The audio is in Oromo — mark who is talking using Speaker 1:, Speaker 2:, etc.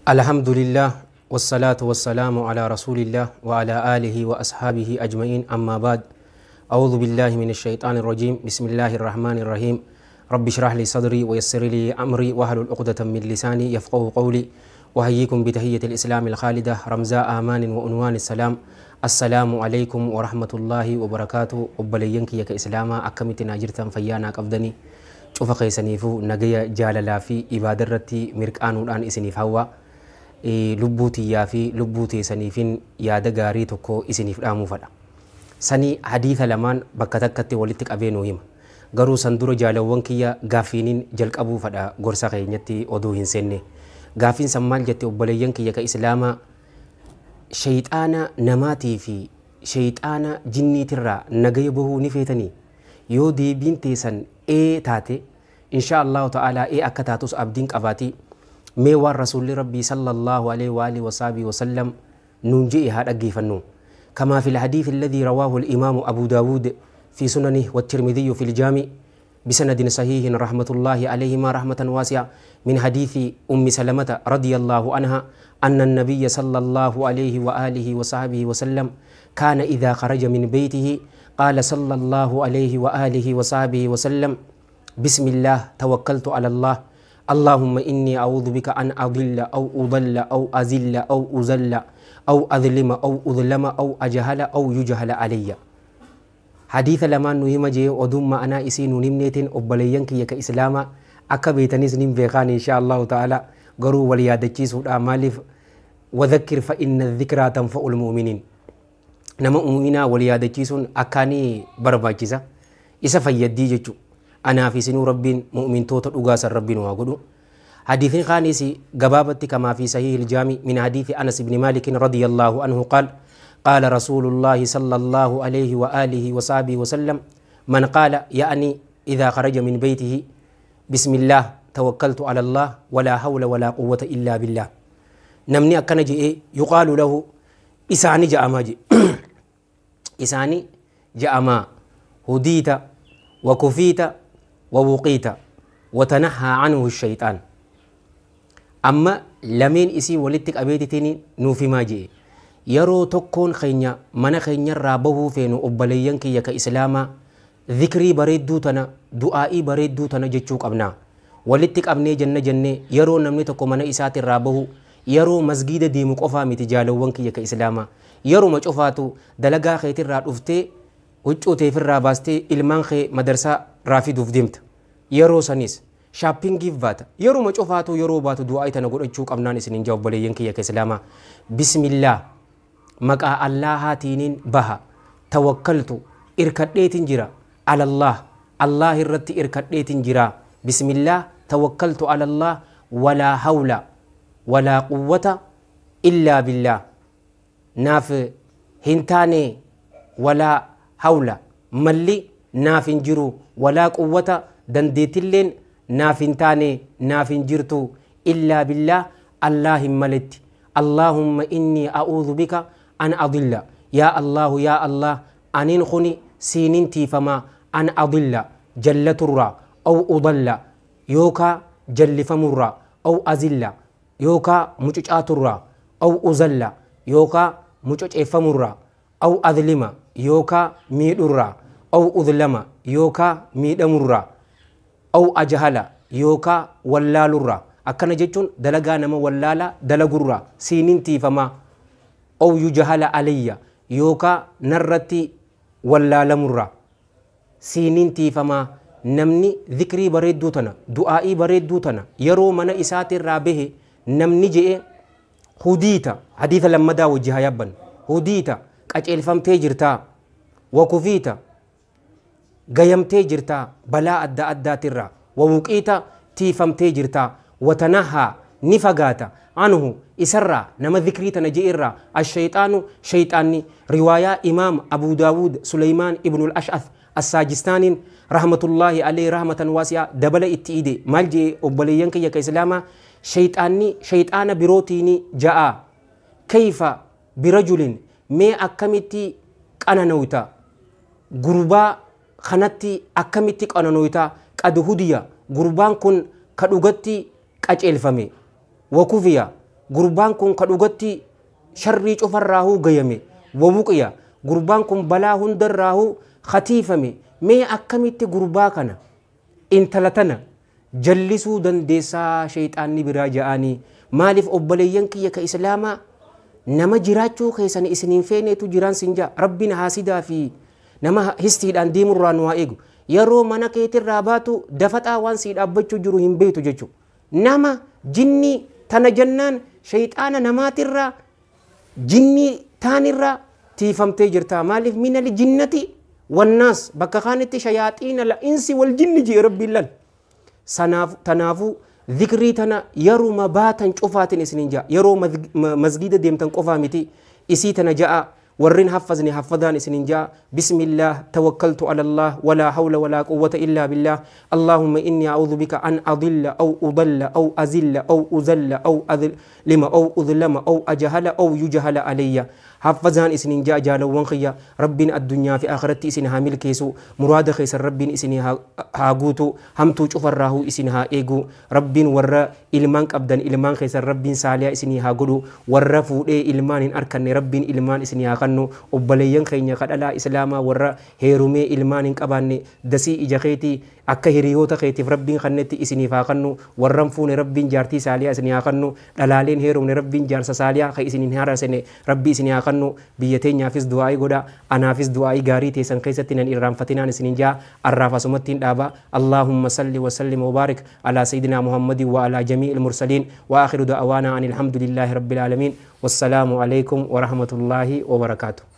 Speaker 1: الحمد لله والصلاة والسلام على رسول الله وعلى آله وأصحابه أجمعين أما بعد أعوذ بالله من الشيطان الرجيم بسم الله الرحمن الرحيم رب اشرح لي صدري ويسر لي أمري واحلل عقدة من لساني يفقه قولي وأحييكم بتحية الإسلام الخالدة رمزاء آمان وعنوان السلام السلام عليكم ورحمة الله وبركاته. Obboleeyyan kiyya ka islaamaa, akkamitti naa jirtan? Fayyaa naa qabdanii? Cufa keessaniifuu nagaya jaalalaa fi ibaada irratti mirqaanuudhaan isiniif hawwa. Lubbuu tiyyaa fi lubbuu teessaniifin yaada gaarii tokko isiniif dhaamuu fadha. Sanii hadiisa lamaan bakka takkatti walitti qabee nuu hima. Garuu san dura, jaalawwan kiyya, gaaffiiniin jalqabuu fadha gorsa keenyatti oduu hin seenne. Gaaffiin san maal jette, obboleeyyan kiyya ka islaamaa? Shayxaana namaatii fi shayxaana jinniitirraa nagaya bahuu ni feetanii? Yoo deebiin teessan ee taate, insha Allahu ta'aalaa ee akka taatus abdiin qabaatii, mee waan rasuulli rabbii sallallahu alaihi wa alihi wasaabii wasallam nuun je'e haa dhaggeeffannu. كما في الحديث الذي رواه الإمام أبو داود في سننه والترمذي في الجامع بسند صحيح رحمة الله عليهما رحمة واسعة من حديث أم سلمة رضي الله عنها أن النبي صلى الله عليه وآله وصحبه وسلم كان إذا خرج من بيته قال صلى الله عليه وآله وصحبه وسلم: بسم الله توكلت على الله اللهم إني أعوذ بك أن أضل أو أضل أو أزل أو أزل أو أظلم أو أظلم أو أجهل أو يجهل علي. Hadiisa lamaan nu hima jee oduun ma'anaa isii nu himneetiin, obboleeyyan kiyya ka islaamaa, akka beetanis nin beekaan insha Allahu ta'ala, garuu wal yaadachiisuudha. Maaliif? وذكر فإن الذكرى تنفع المؤمنين. Nama mu'minaa wal yaadachiisuun akkaanii barbaachisa, isa fayyaddii jechu. Anaa fi isinuu rabbiin mu'mintoota dhugaasan rabbiin waa godhu. حديث خانيسي قبابة كما في صحيح الجامع من حديث أنس بن مالك رضي الله عنه قال: قال رسول الله صلى الله عليه وآله وصحبه وسلم: من قال، يعني إذا خرج من بيته، بسم الله توكلت على الله ولا حول ولا قوة إلا بالله، namni akkana je'e، يقال له، isaani ja'amaa je, isaani ja'amaa: هديت وكفيت ووقيت وتنحى عنه الشيطان. Amma lameen isii walitti qabeetitiin nuuf himaa je'e. Yeroo tokkoon keenya mana keenyarraa bahuu feenu, obboleeyyan kiyya ka islaamaa, zikrii bareedduu tana, du'aa'ii bareedduu tana jechuu qabna. Walitti qabnee jenna jennee, yeroo namni tokko mana isaatirraa bahu, yeroo masgiida deemu qofaa miti, jaalawwan kiyya ka islaamaa, yeruma cufaatu dalagaa keetirraa dhuftee huccuu teefirraa baastee ilmaan kee madarsaa raafiduuf deemta, yeroo sanis shoppingiif baata, yeruma cufaatu yeroo baatu du'aa tana godhachuu qabnaan isinin jaa, obboleeyyan kiyya ka islaamaa. Bismillah, maqaa Allaahaatiiniin baha, توكلت, irkadheetin jira, على الله, Allah irratti irkadheetin jira. بسم الله توكلت على الله ولا حول ولا قوة إلا بالله. Naaf hin taane ولا حول, malli naaf hin jiru, ولا قوة, dandeettilleen naaf hin taane, naaf hin jirtu, إلا بالله, Allah hin maletti. اللهم إني أعوذ بك أن أضل. Yaa Allahu, yaa Allah, aniin kuni siinin tiifamaa, أن أضل, jallaturraa, أو أضل, yookaa jallifamurraa, أو أزل, yookaa mucucaaturraa, أو أزل, yookaa mucuceeffamurraa, أو أظلم, yookaa miidhurraa, أو أظلم, yookaa miidhamurraa, أو أجهل, yookaa wallaalurraa. Akkana jechuun dalagaa nama wallaalaa dalagurraa siinin tiifamaa, أو يجهل علي, yookaa narratti wallaalamurraa siinin tiifamaa. Namni zikrii bareedduu tana, du'aa'ii bareedduu tana yeroo mana isaatirraa bahe namni je'e, هديت, hadiisa lammadaa wajji haa yaabban, هديت, qaceelfamtee jirtaa, وكفيت, gayamtee jirtaa balaa adda addaatirraa, ووقيت, tiifamtee jirtaa, وتنحى, ni fagaata, عنه, isarraa, nama zikrii tana je'irraa, الشيطان, shayxaanni. Riwaayaa imaam Abu Daawud Suleymaan ibnul Ash'ath Assaajistaaniin رحمة الله عليه رحمة واسعة dabala itti ide maal jee, obboleeyyan kiyya ka islaamaa? Shayxaanni shayxaana birootiini ja'a: كيف برجل, mee akkamitti qananoyta, gurbaa kanatti akkamitti qananoyta, قد هدي, gurbaan kun ka dhugatti qaceelfame, وكفي. Gurbaan kun ka dhugatti sharrii cufarraahuu gayame, wawuqiya gurbaan kun balaa hundarraahuu khatiifame. Mee akkamitti gurbaa kana, intala tana jallisuu dandeessaa shayxaanni biraa ja'anii? Maaliif obboleeyyan kiyya ka islaamaa, nama jiraachuu keessan isiniin feeneetu jiraan sin ja'a. Rabbiin haasidaa fi nama histiidhaan deemurraa nu haa eegu. Yeroo mana keetirraa baatu dafaxaa waan sii dhaabbachuu jiru hin beektu jechuudha. Nama jinnii tana jennaan shayxaana namaatirraa, jinnii taanirraa tiifamtee jirta. Maaliif minal jinnati wannaas, bakka kaanitti shayaaxiina la insi wal jinni ji'e rabbiin lal. Sanaaf tanaafuu dhikrii tana yeruma baatan cufaatiin isinin ja'a. Yeroo masgida deemtan qofaa miti, isii tana ja'a. Warrin haffazne haffadaan isinin ja'a. Bismillah, tawakkaltu ala Allah, walaa hawla walaa quwwata illaa billah, allahumma inni a'udhu bika an adilla aw udalla aw azilla aw uzalla aw adlima aw udlama aw ajhala aw yujhala alayya. Haffazaan isinin ja'a jaalawwan kiyya. Rabbiin addunyaa fi akhiratti isin haa milkeessu. Muraada keessan rabbiin isin haa guutu. Hamtuu cufarraahuu isin haa eegu rabbiin. Warra ilmaan qabdan ilmaan keessan rabbiin saaliyaa isinii haa godhu. Warra fuudhee ilmaan hin arkanne rabbiin ilmaan isinii haa kannu. Obboleeyyan keenya kadhalaa islaamaa warra heerumee ilmaan hin qabaanne, dasii ija keetii akka hiriyoota keetiif rabbiin kannetti isiniif haa kannu. Warran fuune rabbiin jaartii saaliyaa isinii haa kannu. Dhalaaleen heerumne rabbiin jaarsa saaliyaa ka isiniin harasene rabbii isinii haa kannu. Biyya teenyaafis du'aa'ii godha. Anaafis du'aa'ii gaarii teessan keessatti nan irraanfatinaan isiniin jaa. Arraaf asumatti hin dhaaba. Allahumma salli wa sallim wa barik ala sayyidina Muhammadin wa ala jami'il mursalin, wa akhiru da'awaana anil hamdulillahi rabbil alamin. Wassalaamu alaikum wa rahmatullahi wa barakaatuh.